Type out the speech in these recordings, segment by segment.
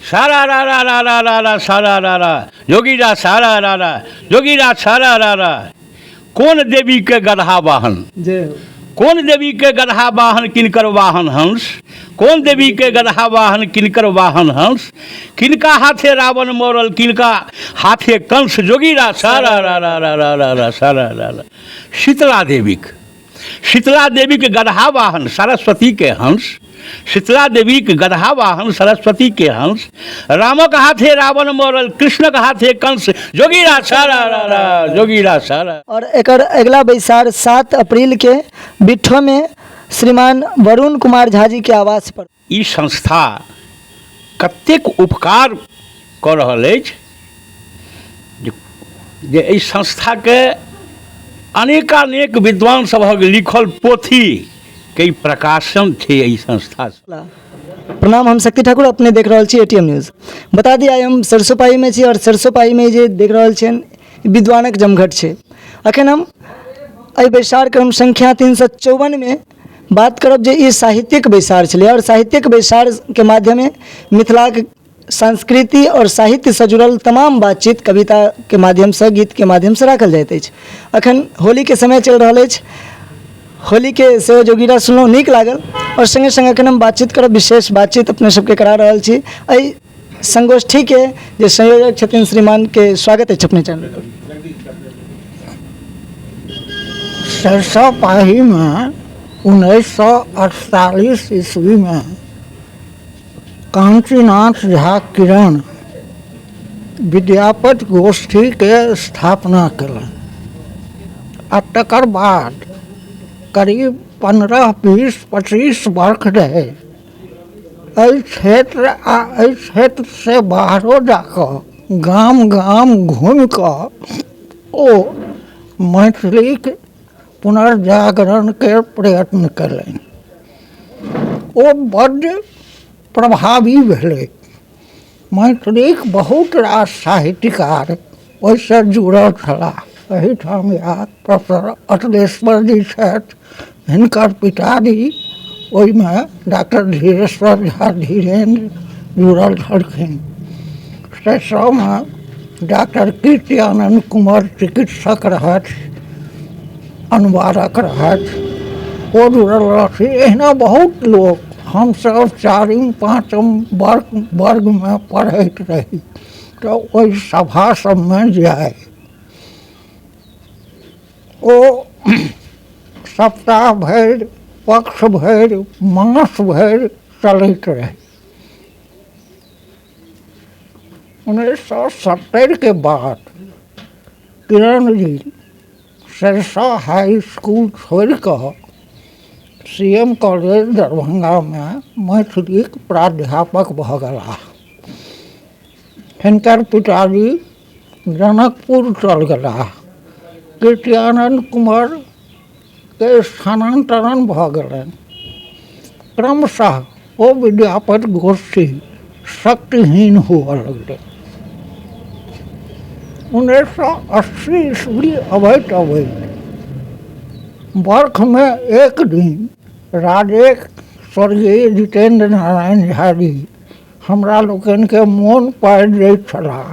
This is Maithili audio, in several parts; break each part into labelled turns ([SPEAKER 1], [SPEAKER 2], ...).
[SPEAKER 1] सारा रा रा रा रा रा रा सारा रा रा जोगीरा सारा रा रा जोगीरा सारा रा रा। कोन देवी के गदहा वाहन?
[SPEAKER 2] जय हो।
[SPEAKER 1] कोन देवी के गदहा वाहन किनकर वाहन हंस? कोन देवी के गदहा वाहन किनकर वाहन हंस? किनका हाथे रावण मरल किनका हाथे कंस? जोगीरा सारा रा रा रा रा रा रा सारा रा रा। शीतला देवीक, शीतला देवी के गदहा वाहन सरस्वती के हंस, शीतला देवी के गदहा वाहन सरस्वती के हंस, रामक हाथे रावण मरल कृष्णक हाथे कंस, जोगीरा सारा रा रा जोगीरा सारा।
[SPEAKER 2] और एकर अगिला बैसार 7 अप्रैल के बिट्ठो में श्रीमान वरुण कुमार झा जी के आवास पर।
[SPEAKER 1] ई संस्था कतेक उपकार कऽ रहल अछि जे एहि संस्थाके अनेकानेक विद्वान सभक लिखल पोथीके ई प्रकाशन छै एहि संस्थासँ।
[SPEAKER 2] प्रणाम, हम शक्ति ठाकुर, अपने देख रहल छी एटीएम न्यूज। बता दी आइ हम सरसोपाहीमे छी और सरसोपाहीमे जे देख रहल छियनि विद्वानक जमघट छै। अखन हम एहि बैसार क्रम संख्या 354 बात करब जे ई साहित्यिक बैसार छलै और साहित्यिक बैसारके माध्यमे मिथिलाके संस्कृति आओर साहित्यसँ जुड़ल तमाम बातचीत कविताके माध्यमसँ, गीतके माध्यमसँ राखल जाइत अछि। अखन होलीके समय चलि रहल अछि, होलीके सेहो जोगीरा सुनलहुँ, नीक लागल आओर सङ्गे सङ्ग अखन हम बातचीत करब, विशेष बातचीत अपने सबके करा रहल छी। एहि संगोष्ठीके जे संयोजक छथिन श्रीमानके स्वागत अछि अपने चैनल पर।
[SPEAKER 3] सरसोपाहीमे 1948 ईस्वीमे काञ्चीनाथ झा किरण विद्यापति गोष्ठीके स्थापना कयलनि आ तकर बाद करीब 15 20 25 वर्ष धरि एहि क्षेत्र आ एहि क्षेत्रसँ बाहरो जाकऽ गाम गाम घुमिकऽ ओ मैथिलीके पुनर्जागरणके प्रयत्न कयलनि। ओ बड्ड प्रभावी भेलै। मैथिलीक बहुत रास साहित्यकार ओहिसँ जुड़ल छलाह। एहिठाम इएह प्रोफेसर अखिलेश्वर जी छथि, हिनकर पिताजी ओहिमे डॉक्टर धीरेश्वर झा धीरेन्द्र जुड़ल छलखिन। सरिसबमे डॉक्टर कीर्ति आनन्द कुमार चिकित्सक रहथि, अनुवादक रहथि, ओ जुड़ल रहथिन। एहिना बहुत लोक, हमसभ चारिम पाँचम वर्गमे पढ़ैत रही तऽ ओहि सभा सभमे जाइ। ओ सप्ताह भरि, पक्ष भरि, मास भरि चलैत रहै। 1970के बाद किरण जी सरिसब हाई स्कूल छोड़िकऽ सी एम कॉलेज दरभंगामे मैथिलीक प्राध्यापक भऽ गेलाह। हिनकर पिताजी जनकपुर चल गेलाह। कीर्त्यानन्द कुमारके स्थानान्तरण भऽ गेलनि। क्रमशः ओ विद्यापति गोष्ठी शक्तिहीन हुअ लगलै। 1980 ईस्वी अबैत अबैत बर्खमे एक दिन राजेश स्वर्गीय जितेन्द्र नारायण झा जी हमरा लोकनिके मोन पाड़ि दैत छलाह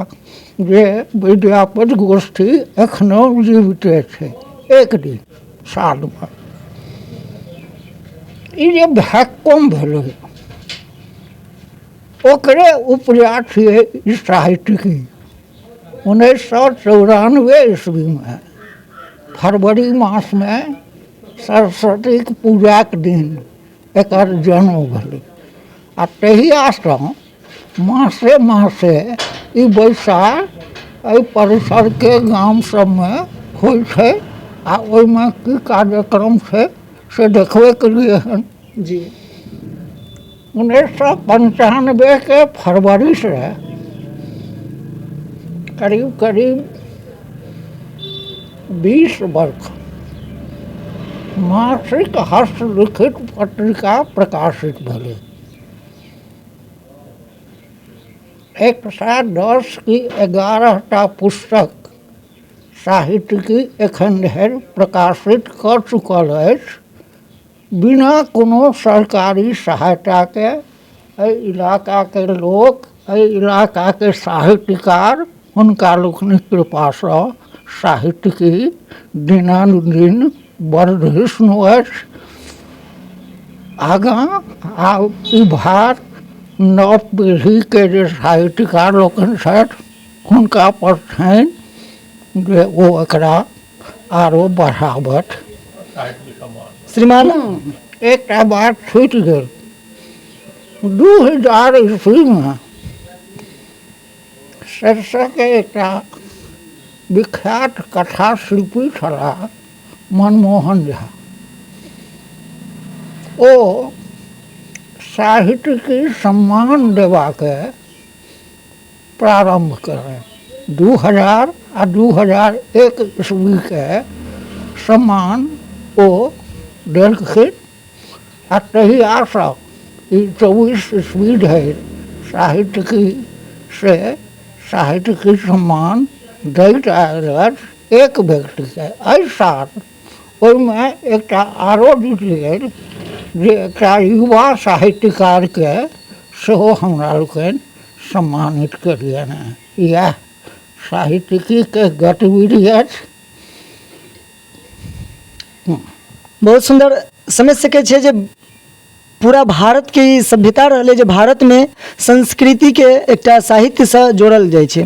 [SPEAKER 3] जे विद्यापति गोष्ठी एखनो जीविते छै, एक दिन सालमे। ई जे वैक्यूम भेलै ओकरे उपजा छियै ई साहित्यिकी। 1994 ईस्वीमे फरवरी मासमे सरस्वतीक पूजाके दिन एकर जन्म भेलै आ तहियासँ मासे मासे ई बैसार एहि परिसरके गाम सबमे होइ छै आ ओहिमे की कार्यक्रम छै से देखबे केलियै हन।
[SPEAKER 2] जी।
[SPEAKER 3] 1995के फरवरीसँ करीब करीब 20 वर्ष मासिक हस्तलिखित पत्रिका प्रकाशित भेलै। 110 कि 11टा पुस्तक साहित्यिकी एखन धरि प्रकाशित कऽ चुकल अछि बिना कोनो सरकारी सहायताके। एहि इलाकाके लोक एहि इलाकाके साहित्यकार हुनका लोकनिक कृपासँ साहित्यिकी दिनानुदिन वर्धिष्णु अछि। आगाँ आब ई भार नव पीढ़ीके जे साहित्यकार लोकनि छथि हुनका पर छनि जे ओ एकरा आरो बढ़ाबथि।
[SPEAKER 2] श्रीमान,
[SPEAKER 3] एकटा बात छूटि गेल। 2000 ईस्वीमे सरिसबके एकटा विख्यात कथा शिल्पी छलाह मनमोहन झा। ओ साहित्यिकी सम्मान देबाके प्रारम्भ कयलनि। 2000 आ 2001 ईस्वीके सम्मान ओ देलखिन आ तहियासँ ई 24 ईस्वी धरि साहित्यिकी से साहित्यिकी सम्मान दैत आयल अछि एक व्यक्तिके। एहि साल ओहिमे एकटा आरो जुटि गेल जे एकटा युवा साहित्यकारके सेहो हमरा लोकनि सम्मानित केलियनि हेँ। इएह साहित्यिकीके गतिविधि अछि।
[SPEAKER 2] बहुत सुन्दर। समझि सकै छियै जे पूरा भारतके ई सभ्यता रहलै जे भारतमे संस्कृतिके एकटा साहित्यसँ जोड़ल जाइ छै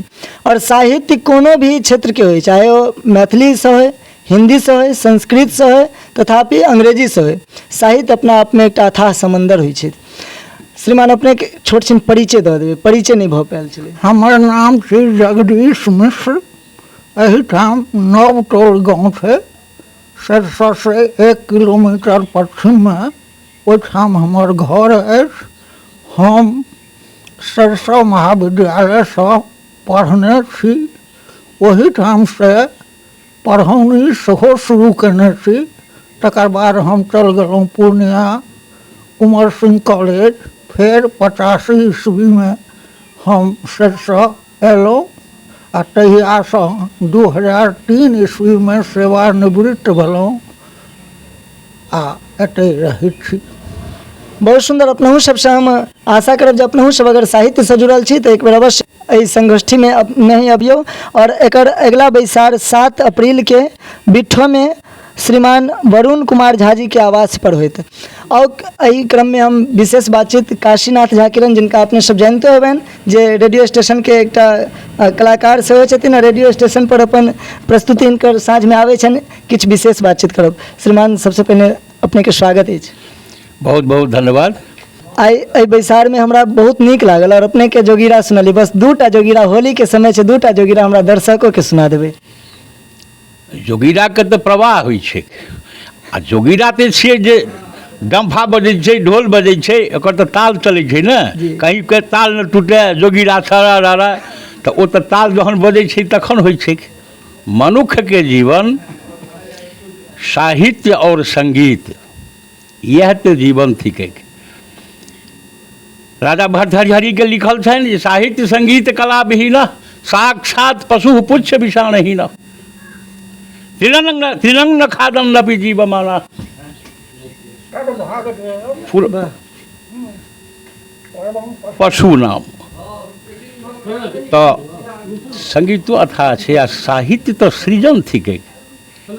[SPEAKER 2] आओर साहित्य कोनो भी क्षेत्रके होइ, चाहे ओ मैथिलीसँ होइ, हिन्दीसँ होइ, संस्कृतसँ होइ, तथापि अंग्रेजीसँ होइ, साहित्य अपना आपमे एकटा अथाह समन्दर होइ छै। श्रीमान, अपनेके छोट छिन परिचय दऽ देबै, परिचय नहि भऽ पायल छलै।
[SPEAKER 3] हमर नाम छी जगदीश मिश्र। एहिठाम नव टोल गाँव छै, सरिसोसँ 1 किलोमीटर पश्चिममे ओहिठाम हमर घर अछि। हम सरिसो महाविद्यालयसँ पढ़ने छी, ओहिठामसँ पढ़ौनी सेहो शुरू कयने छी। तकर बाद हम चलि गेलहुँ पूर्णिया कुंवर सिंह कॉलेज। फेर 85 ईस्वीमे हम सरिसो अयलहुँ आ तहियासँ 2003 ईस्वीमे सेवानिवृत्त भेलहुँ आ एतहि रहै छी।
[SPEAKER 2] बहुत सुन्दर। अपनहु सबसँ हम आशा करब जे अपनहु सब अगर साहित्यसँ जुड़ल छी तऽ एक बेर अवश्य एहि संगोष्ठीमे नहि अबियौ। आओर एकर अगिला बैसार 7 अप्रीलके बिट्ठोमे श्रीमान वरुण कुमार झा जीके आवास पर होयत। आओर एहि क्रममे हम विशेष बातचीत काशीनाथ झा किरण, जिनका अपने सब जानितो हेबनि, जे रेडियो स्टेशनके एकटा कलाकार सेहो छथिन आ रेडियो स्टेशन पर अपन प्रस्तुति हिनकर साँझमे आबै छनि, किछु विशेष बातचीत करब। श्रीमान, सबसँ पहिने अपनेके स्वागत अछि।
[SPEAKER 1] बहुत बहुत धन्यवाद।
[SPEAKER 2] आइ एहि बैसारमे हमरा बहुत नीक लागल आओर अपनेके जोगीरा सुनलियै। बस दूटा जोगीरा, होलीके समय छै, दूटा जोगीरा हमरा दर्शकोके सुना देबै।
[SPEAKER 1] जोगीराके तऽ प्रवाह होइ छै आ जोगीरा तऽ छियै जे डम्फा बजै छै, ढोल बजै छै, एकर तऽ ताल चलै छै ने, कहीँके ताल नहि टूटै, जोगीरा छड़ा रहा, तऽ ओ तऽ ताल जहन बजै छै तखन होइ छै। मनुक्खके जीवन साहित्य आओर सङ्गीत, इएह तऽ जीवन थिकै। राजा भर्तृहरिके लिखल छनि जे साहित्य सङ्गीत कला विहीन साक्षात पशु पुच्छ विषाणहीन त्रिरंग त्रिरंग खादन नपि जीवमाना। पशु नाम तऽ सङ्गीतो अथा छै आ साहित्य तऽ सृजन थिकै,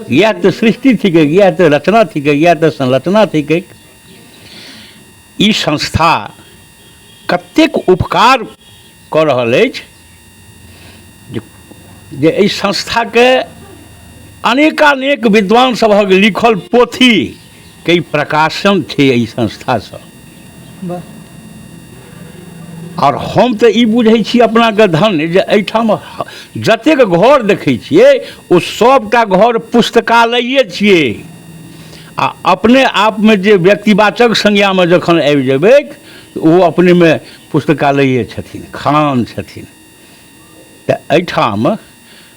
[SPEAKER 1] इएह तऽ सृष्टि थिकै, इएह तऽ रचना थिकै, इएह तऽ संरचना थिकै। ई संस्था कतेक उपकार कऽ रहल अछि जे एहि संस्थाके अनेकानेक विद्वान सभक लिखल पोथीके ई प्रकाशन छै एहि संस्थासँ। आओर हम तऽ ई बुझै छी अपनाके धन्य जे एहिठाम जतेक घर देखै छियै ओ सभटा घर पुस्तकालये छियै आ अपने आपमे जे व्यक्तिवाचक संज्ञामे जखन आबि जेबै तऽ ओ अपनेमे पुस्तकालये छथिन, खान छथिन। तऽ एहिठाम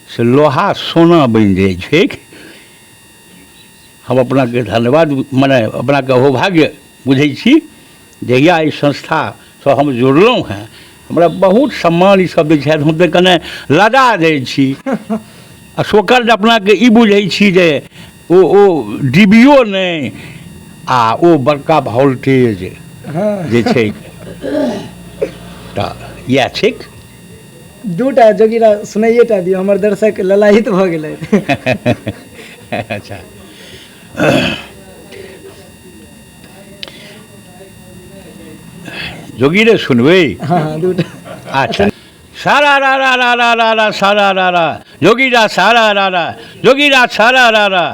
[SPEAKER 1] से लोहा सोना बनि जाइ छै। हम अपनाके धन्यवाद, मने अपनाके अहोभाग्य बुझै छी जहिया एहि संस्थासँ हम जुड़लहुँ हेँ। हमरा बहुत सम्मान ई सब दै छथि, हम तऽ कने लजा जाइ छी आ सोकर जे अपनाके ई बुझै छी जे ओ ओ डिबियो नहि आ ओ बड़का वोल्टेज जे छै। तऽ इएह छैक।
[SPEAKER 2] दूटा जोगिरा सुनाइए टा दियौ, हमर दर्शक ललायित भऽ गेलै।
[SPEAKER 1] अच्छा, जोगिरे सुनबै?
[SPEAKER 2] हँ हँ, दूटा।
[SPEAKER 1] अच्छा। सारा रा रा रा रा रा रा सारा रा रा जोगीरा सारा रा रा जोगीरा सारा रा रा।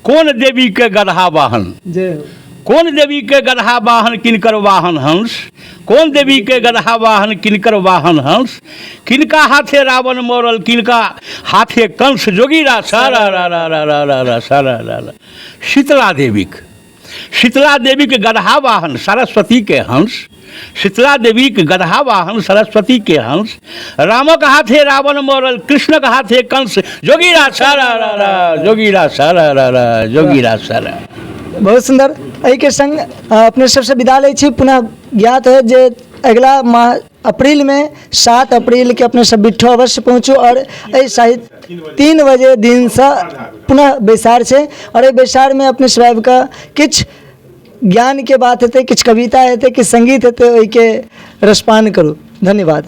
[SPEAKER 1] कोन देवी के गदहा वाहन?
[SPEAKER 2] जय हो।
[SPEAKER 1] कोन देवी के गदहा वाहन किनकर वाहन हंस? कोन देवी के गदहा वाहन किनकर वाहन हंस? किनका हाथे रावण मरल, किनका हाथे कंस? जोगीरा सारा रा रा रा रा रा रा सारा रा रा। शीतला देवीक, शीतला देवीक गदहा वाहन सरस्वती के हंस। शीतला देवीक गदहा वाहन सरस्वती के हंस। रामक हाथे रावण मरल, कृष्णक हाथे कंस। जोगीरा सारा रा रा जोगीरा सारा रा रा जोगीरा सारा।
[SPEAKER 2] बहुत सुंदर। एहिके संग अपने सबसँ विदा लै छी। पुनः ज्ञात होयत जे अगिला माह अप्रैलमे 7 अप्रैलके अपने सब बिट्ठो अवश्य पहुँचू आओर एहि साहित्य 3 बजे दिनसँ पुनः बैसार छै आओर एहि बैसारमे अपने सब आबि कऽ किछु ज्ञानके बात हेतै, किछु कविता हेतै, किछु सङ्गीत हेतै, ओहिके रसपान करू। धन्यवाद।